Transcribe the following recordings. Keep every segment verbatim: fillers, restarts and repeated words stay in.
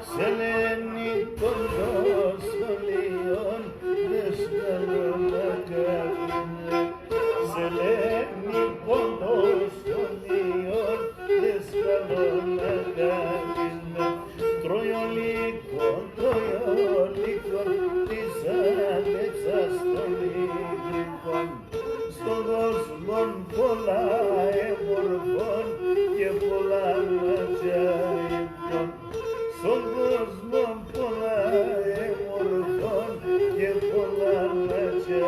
Σ' Ελληνικόν το σχολείον, δέσκαλον αγκαλίν' με. Σ' Ελληνικόν το σχολείον, δέσκαλον αγκαλίν' με. Τρώει ολίκον, τρώει ολίκον, της άντετσας τον ιδρυκόν. Σ' τον κόσμον πολλά εμορφών και πολλά ατζάιπτον. Σ' τον κόσμον πολλά εμορφών και πολλά ατζάιπτον.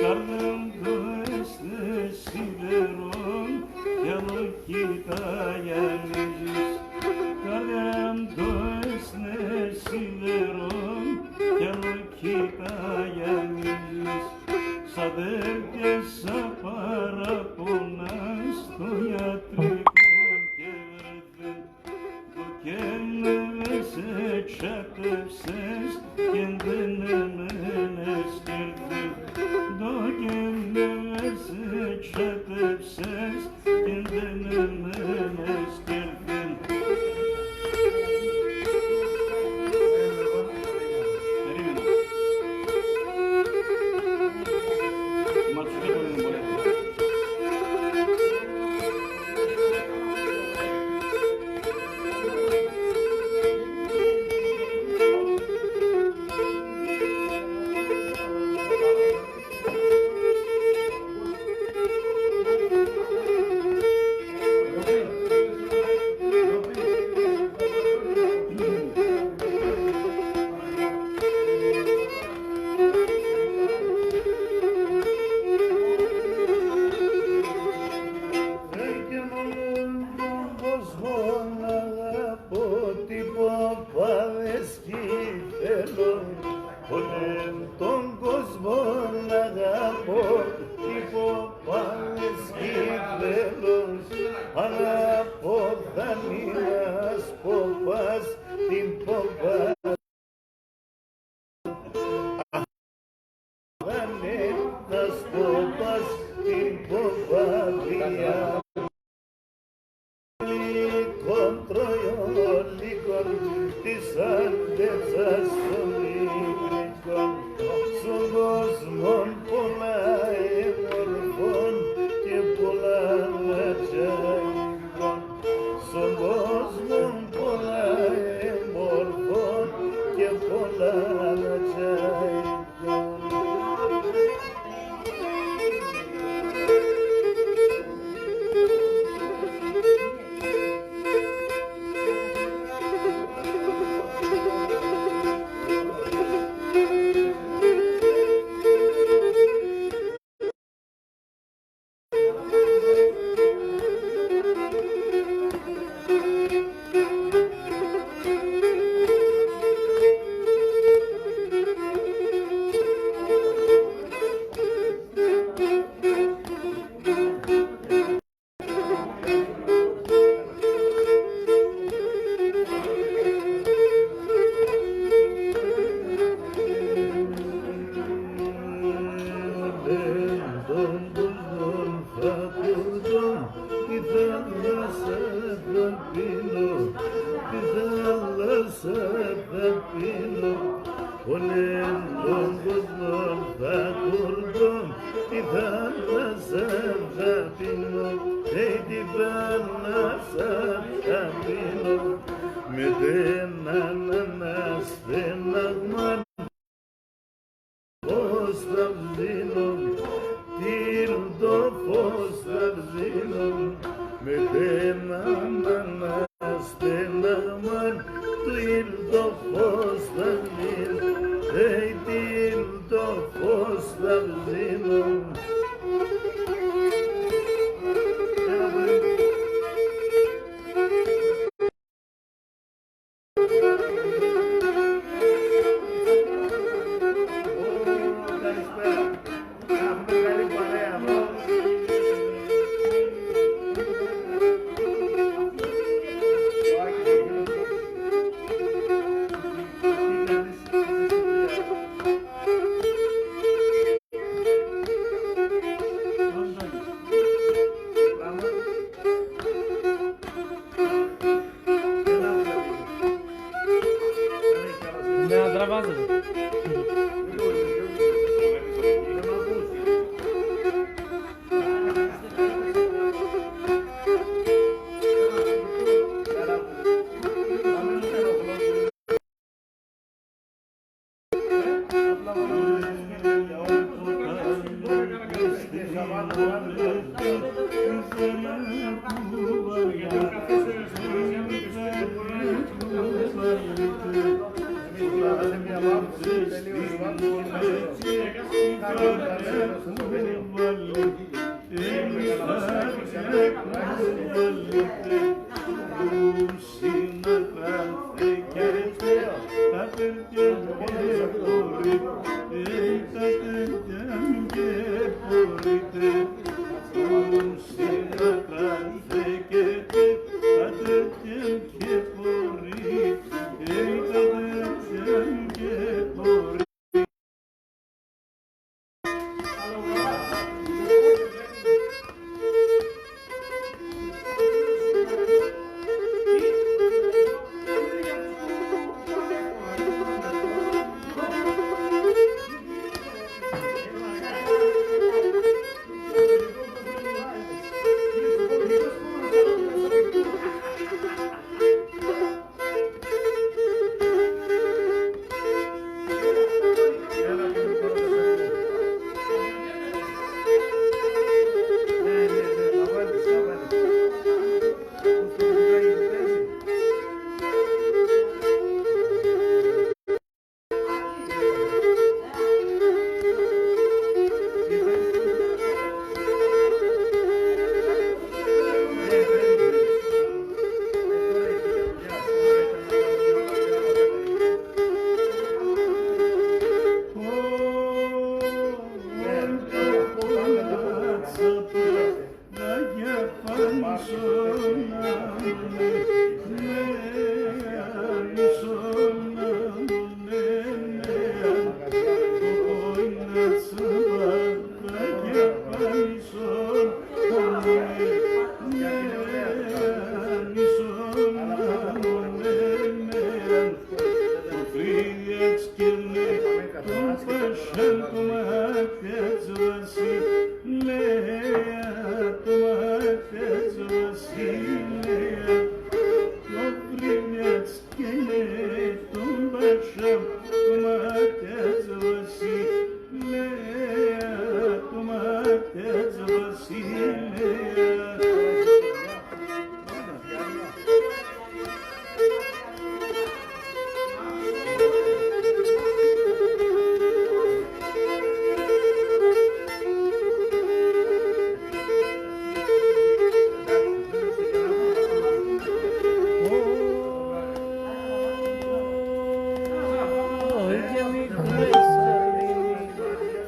Καρδέν' ντο έστ'νε σιδερόν κι άλλο κιτά για μίζεις. Καρδέν' ντο έστ'νε σιδερόν κι άλλο κιτά για μίζεις. Σα ντέρτ' και σα παραπονάς τον γιατρικόν κι εβρεθέν'. Ντο 'κ' έμ'νες ετσάτεψες κι 'κ' έμ'νες κι έρθεν. Ντο 'κ' έμ'νες ετσάτεψες κι 'κ' έμ'νες κι έρθεν. Περίμενε. Ματσουκέτο είναι πολύ. Τον κόσμον αγαπώ, τοι ποπάδες κι θέλω. Όλεν τον κόσμον αγαπώ, τοι ποπάδες κι θέλω. Αναπόθαν ίνας ποπάς, την ποπά- Αναπόθαν ίνας ποπάς, την ποπαδίαν. Ολίκον τρώει ολίκον, της άντετσας τον ιδρυκόν. Σον κόσμον πολλά εμορφών και πολλά ατζάιπτον. Σον κόσμον πολλά εμορφών και πολλά ατζάιπτον. Τον κουρδόν θα κουρδόν, τη θάλασσα θα πίνω, τη θάλασσα θα πίνω. Όλεν τον κουρδόν θα κουρδόν, τη θάλασσα θα πίνω, ε, τη θάλασσα θα πίνω. Με τ' έναν αναστέναγμαν φως θα ψήνω, τ' ήλ' το φως θα ψήνω. Με τ' έναν αναστέναγμαν τ' ήλ' το φως θα ψήνω, ε, τ' ήλ' το φως θα ψήνω. Έλα, μωρέ.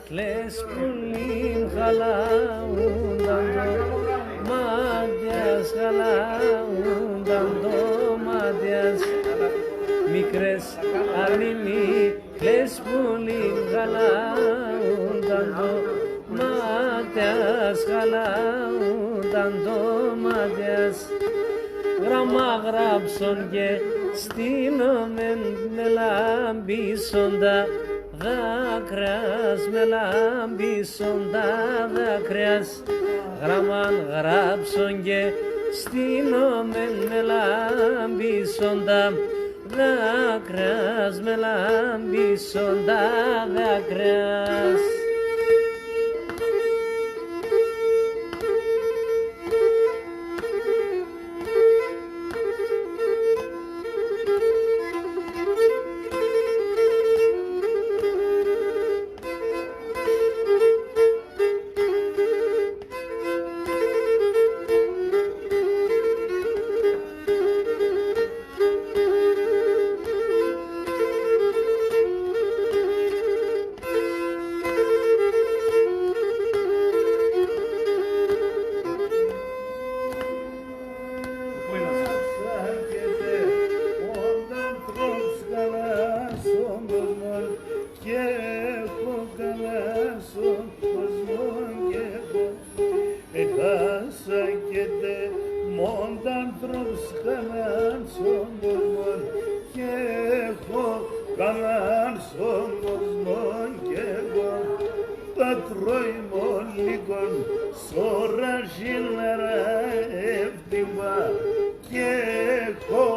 Κλαις πουλίν χαλάουνταν ντομάτιας, χαλάουνταν ντομάτιας. Μικρές αρνημοί, κλαις πουλίν χαλάουνταν ντομάτιας, χαλάουνταν ντομάτιας. Γράμμαν γράψον και στείνομεν, με λάμπησον τα δάκρυας, με λάμπησον τα δάκρυας. Γράμμαν γράψον και στείνομεν, με λάμπησον τα δάκρυας, με λάμπησον τα δάκρυας. Κι εγώ καλά σον κόσμον κι εγώ. Έχασα και τ' εμόν τ' ανθρώπους καλά σον κόσμον κι εγώ, καλά σον κόσμον κι εγώ. Τ' ατρώει μ' ο λύκον σ' ώραν χειμερεύτιμπα κι εγώ,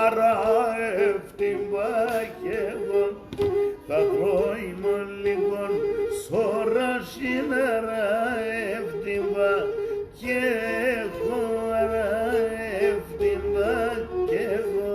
αρεύτιμπα κι εγώ. Τ' ατρώει μ' ο λύκον σ' ώραν χειμερεύτιμπα κι εγώ, αρεύτιμπα κι εγώ.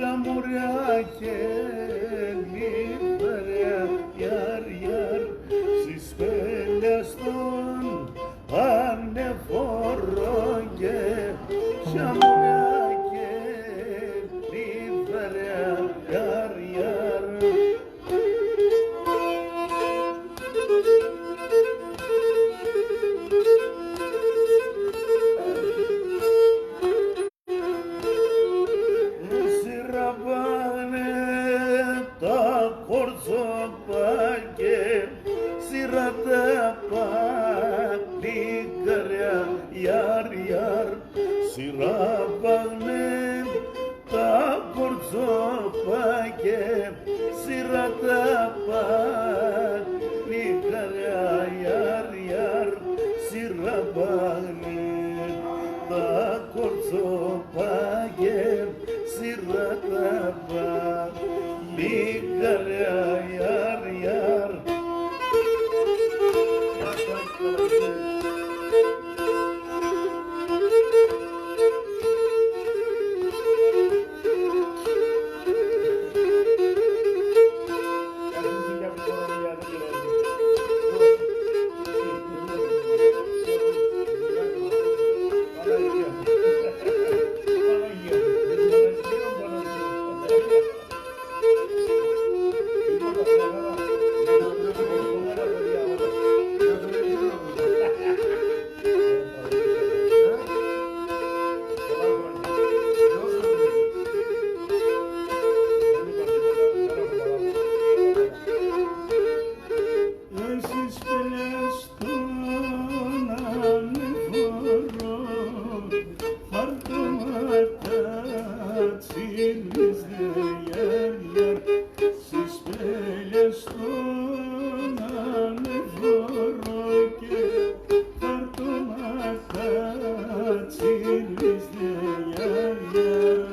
Σαμουρά και λιθαρά, γιαρ, γιαρ, σ' πελιάς τον ανεφορώ και σαμουρά και λιθαρά, γιαρ, γιαρ. Σιραπάγ'νε τα κορτσόπα και σιρά τα παλικάρια, γιαρ, γιαρ. Σιραπάγ'νε τα κορτσόπα και σιρά τα παλικάρια, γιαρ, γιαρ. Σιραπάγ'νε τα κορτσόπα και σιρά τα παλικάρια, γιαρ, γιαρ. Εσύς πελιάς τον ανεφορώ, φαρ' το ματάτσ' ήλιες, γιαρ, γιαρ. Εσύς πελιάς τον ανεφορώ και φαρ' το ματάτσ' ήλιες, γιαρ, γιαρ.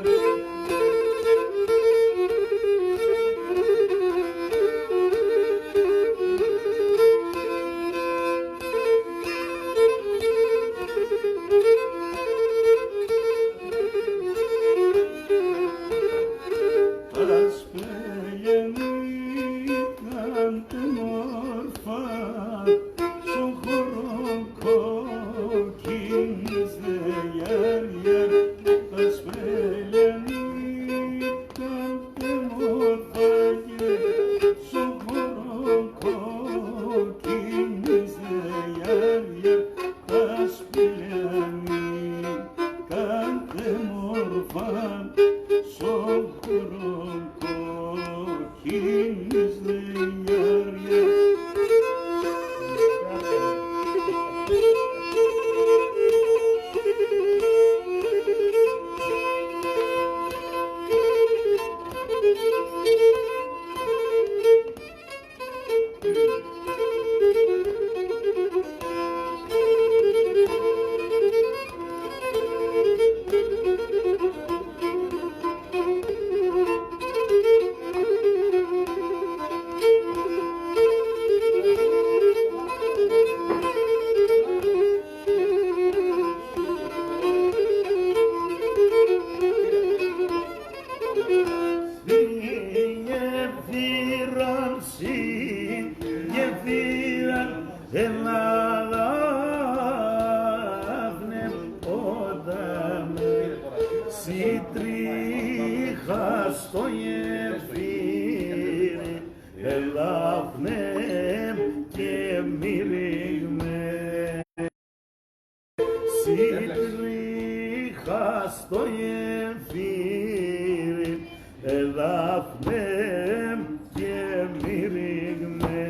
Τας πελιάν' ήτανε μορφά σον χορόν κόκκινες, γιαρ, γιαρ. Τας πελιάν' ήτανε μορφά και σον χορόν κόκκινες, γιαρ, γιαρ. Τας πελιάν' ήτανε μορφά σον χορόν κόκκινες, γιαρ, γιαρ. Σην γεφύραν, σην γεφύραν, ελά Δάφνε, όταν σην τρίχαν στο γεφύρι, ελά Δάφνε, και μυρίγ'νε. Σην τρίχαν στο γεφύρι, ελά Δάφνε, και μυρίγ'νε.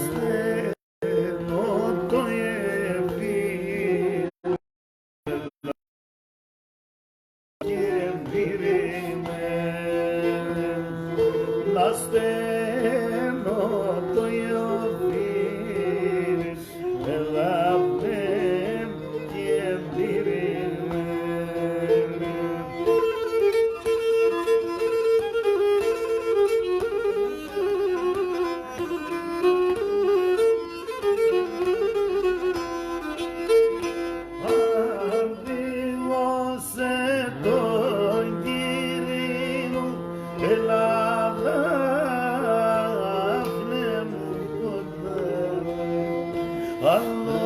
στενό το εφήν, και μύρι με, να στενό το εφήν, ελά με και μύρι με. Αδήλωσε τον Κύριον, ελά Δάφνε μου, κοντά. Άλλο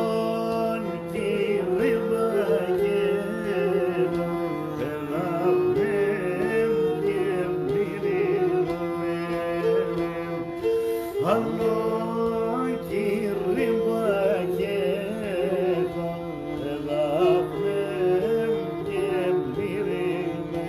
Κύριον, πακέτο, ελά με και μύρι με. Άλλο Κύριον, πακέτο, ελά με και μύρι με.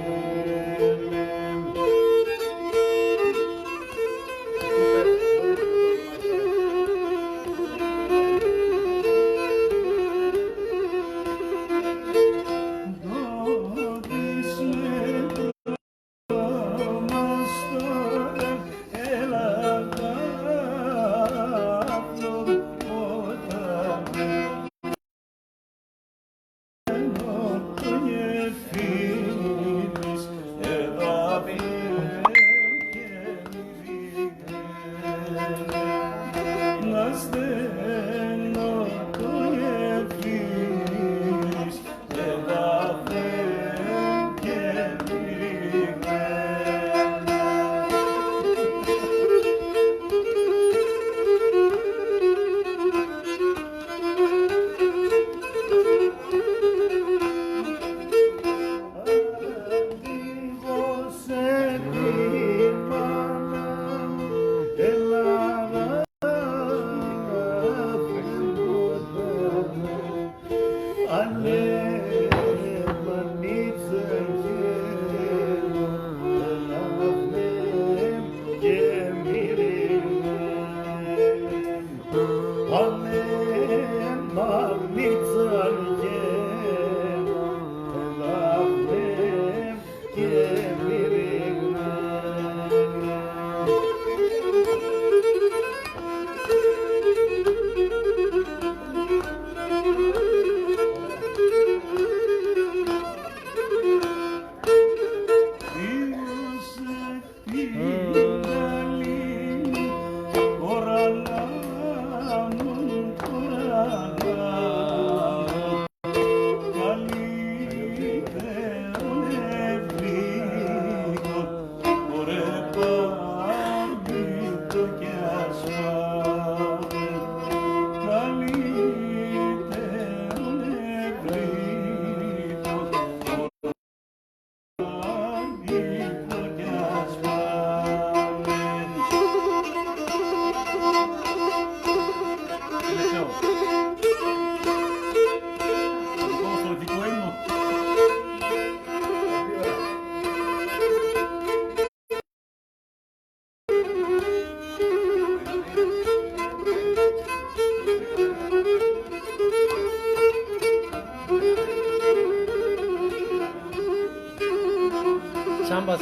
Σάμπας.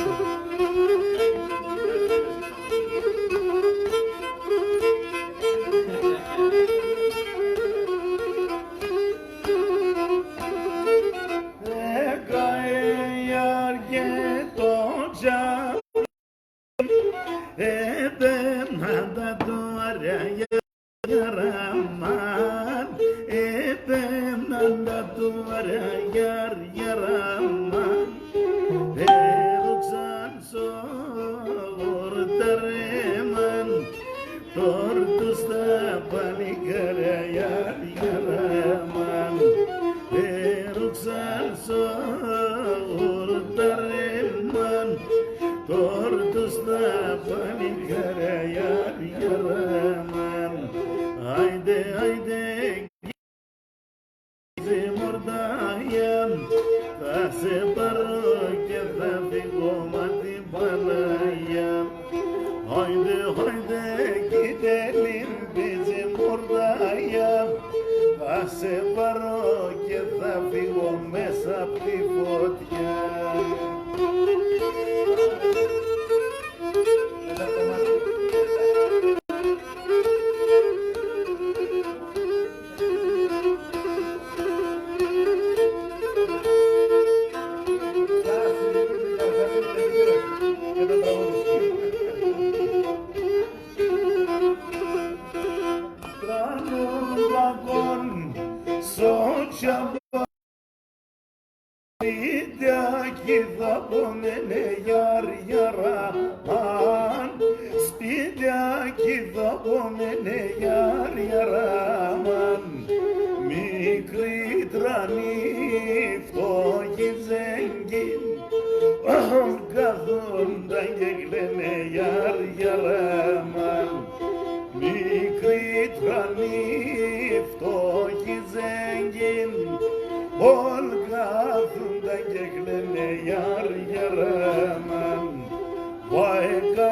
Έκα' αρκετό τσα Επέναν τα τουαρά, γιαρ, γιαρ, αμάν. Επέναν τα τουαρά, γιαρ, γιαρ, αμάν. Έρουξαν σο γορταρέμαν, τ' όρτους τα παλικάρια, γιαρ, γιαρ, αμάν. Έρουξαν σο γορταρέμαν, τ' όρτους τα παλικάρια, γιαρ, γιαρ, αμάν. Αι, σε πάρω και θα φύγω μέσα απ' τη φωτιά. Τρανόν κακόν σο τσαμπάν. Σπίτια κι θα πόνενε γιαρ γιαράμαν, σπίτια κι θα πόνενε γιαρ γιαράμαν. Μικροί τρανοί, φτωχοί ζέγγι, κάθουνταν και κλαίνε γιαρ γιαράμαν. Μικροί τρανοί, φτωχοί ζέγγι, όλ' κάθουνταν και κλαίνε γιαρ γιαράμαν. Βαεκά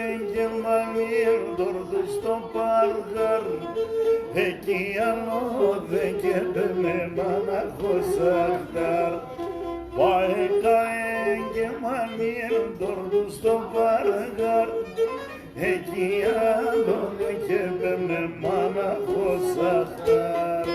έγκεν μανίν τ' ορτ' ους το παργάρ', εκεί άλλο δέκεται με μάναχο σαχτάρ'. Βαεκά έγκεν μανίν τ' ορτ' ους το παργάρ', εκεί άλλο δέκεται με μάναχο σαχτάρ'.